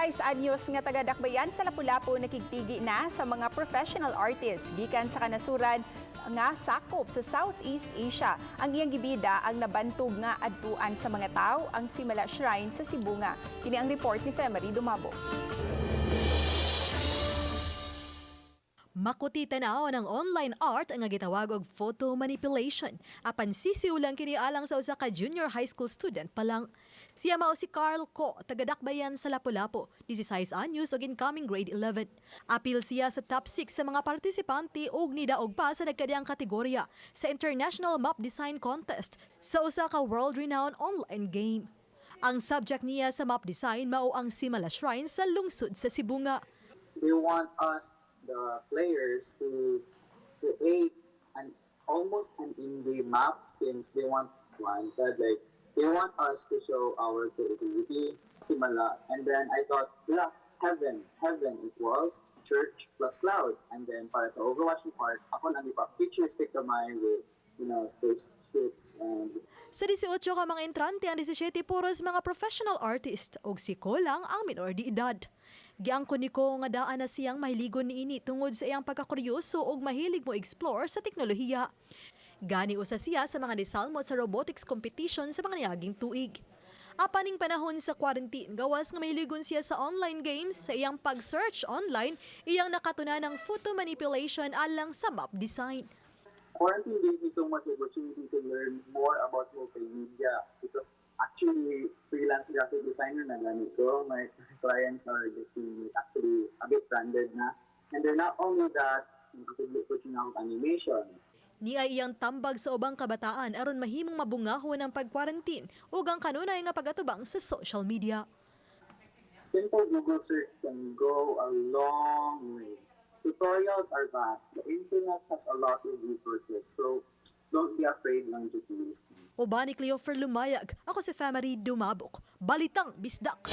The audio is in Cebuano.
16 anyos nga taga-Dakbayan sa Lapu-Lapu nakigtigi na sa mga professional artists gikan sa kanasuran nga sakop sa Southeast Asia. Ang iyang gibida ang nabantog nga adtuan sa mga tao, ang Simala Shrine sa Sibonga. Kini ang report ni Femary Dumabo. Makuti tanaw ng online art nga gitawag og photo manipulation. Apan sisiw lang kini alang sa usa ka junior high school student pa lang. Siya mao si Carl Ko, taga-Dakbayan sa Lapu-Lapu, 16 anyos ug incoming grade 11. Apil siya sa top 6 sa mga partisipante ug nidaog pa sa nagkadiyang kategorya sa International Map Design Contest sa usa ka world-renowned online game. Ang subject niya sa map design mao ang Simala Shrine sa lungsod sa Sibonga. They want us, the players, to create an almost an in-game map since they want one said, like, they want us to show our creativity, Simala. And then I thought, yeah, heaven, heaven equals church plus clouds. And then para sa Overwatch part, ako lang ipa futuristic kamay with spaceships and Sa 18 ka mga entrante, ang 17 puros mga professional artist ug si Ko lang ang minor de edad. Giangkon ni Ko nga daan na siyang mahiligon niini tungod sa iyang pagkakuryoso ug mahilig mo explore sa teknolohiya. Gani usa siya sa mga nisalmo sa robotics competition sa mga niaging tuig. Apan ning panahon sa quarantine, gawas nga mahiligon siya sa online games, sa iyang pag-search online, iyang nakatunan ng photo manipulation alang sa map design. Quarantine gave me so much opportunity to learn more about multimedia because actually freelance graphic designer na gani ko. My clients are getting actually a bit branded na. And then not only that, nakapag na akong animation. Niay iyang tambag sa ubang kabataan aron mahimong mabungahon ang pag-quarantine ug ang kanunay nga pagatubang sa social media. Simple Google search can go a long way. Tutorials are vast. The internet has a lot of resources. So don't be afraid lang to use them. Uban ni Cleofer Lumayag, ako si Femary Dumabok. Balitang Bisdak!